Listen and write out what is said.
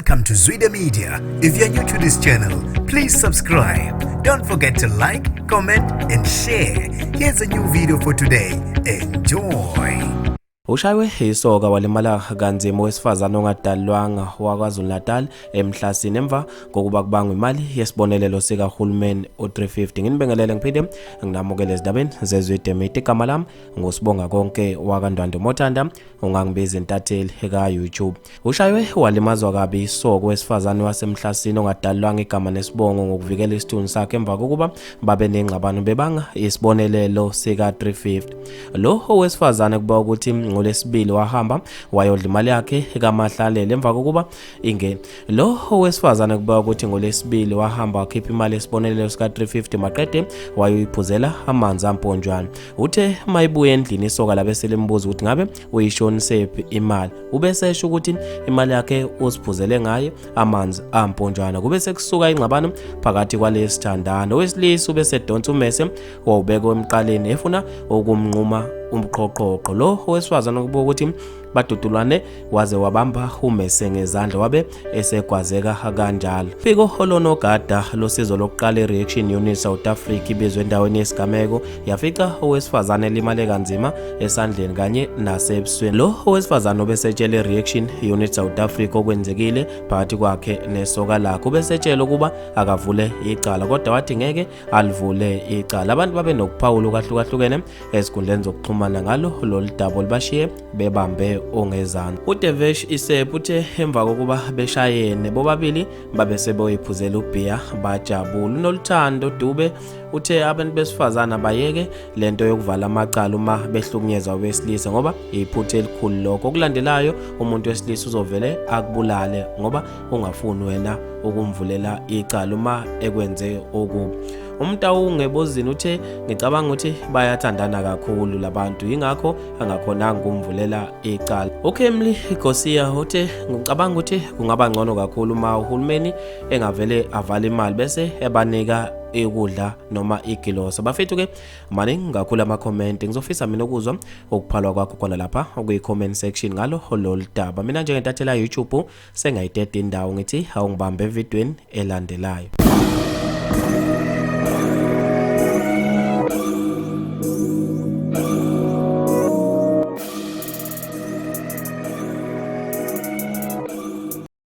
Welcome to Zwida Media. If you're new to this channel, please subscribe. Don't forget to like, comment, and share. Here's a new video for today. Enjoy. Ushaywe isoka walimala kanzima owesifazane ongadalulwanga waKwaZulu-Natal eMhlasini emva kokuba kubangwa imali yesibonelelo sikahulumeni u-350. Nginibingelele ngiphinde nginamukele ezindabeni zeZwide Media. Igama lami nguSibonga Konke wakaNdwandwe Mothanda, ungangibiza intatheli ka-YouTube. Ushaywe walimazwa kabi isoka owesifazane waseMhlasini ongadalulwanga igama nesibongo ngokuvikela isithunzi sakhe emva kokuba babe nengxabano bebanga isibonelelo sika-350. Lo owesifazane kuba ukuthi ngoLwesibili wahamba wayodla imali yakhe kaMahlalela emva kokuba ingene. Lo owesifazane kuba ukuthi ngoLwesibili wahamba wakhipha imali yesibonelelo sika-350 maqede wayoyiphuzela amanzi amponjwana. Uthe mayibuya endlini isoka labe selimbuza ukuthi ngabe uyishonisephi imali. Ubesesho ukuthi imali yakhe uziphuzele ngayo amanzi amponjwana. Kube sekusuka ingxabano phakathi kwalesithandana. Owesilisa ubesedonsa ummese wawubeka emqaleni efuna ukumnquma umqhoqhoqho. Lo owesifazane kubuka ukuthi badudulwane waze wabamba ummese ngezandla wabe esegwazeka kanjalo. Phiko olonogada losizo lokuqala i-Reaction Unit South Africa ibizwe endaweni yesigameko yafica owesifazane elimale kanzima esandleni kanye nasebusweni. Lo owesifazane obesetshele i-Reaction Unit South Africa okwenzekile phakathi kwakhe nesoka lakhe ubesetshela ukuba akavule icala kodwa wathi ngeke alivule icala. Abantu babe nokuphawula okwahlukahlukene ezinkundleni zokuxhumana ngalo lolu daba olubashiye bebambe ongezansi. UDevesh Isep uthe emva kokuba beshayene bobabili babe sebeyoyiphuzela ubhiya bajabula. UNoluthando Dube uthe abantu besifazane bayeke lento yokuvala amacala uma behlukunyezwa abesilisa ngoba iphutha elikhulu lokho. Okulandelayo umuntu wesilisa uzovele akubulale ngoba ungafuni wena ukumvulela icala uma ekwenze okubi. UMtawu ngebozini uthe ngicabanga ukuthi bayathandana kakhulu labantu yingakho angakhonanga ukumvulela icala. UKemli Gosia uthe ngicabanga ukuthi kungaba ngcono kakhulu uma uhulumeni engavele avale imali bese ebanika ukudla noma igilosa. Bafethu ke maningi kakhulu ama-comment, ngizofisa mina ukuzwa ukuphalwa kwakho khona lapha kwi-comment section ngalo lolu daba. Mina njengentathela YouTube sengayideda indawo ngithi awungibambe evidweni elandelayo.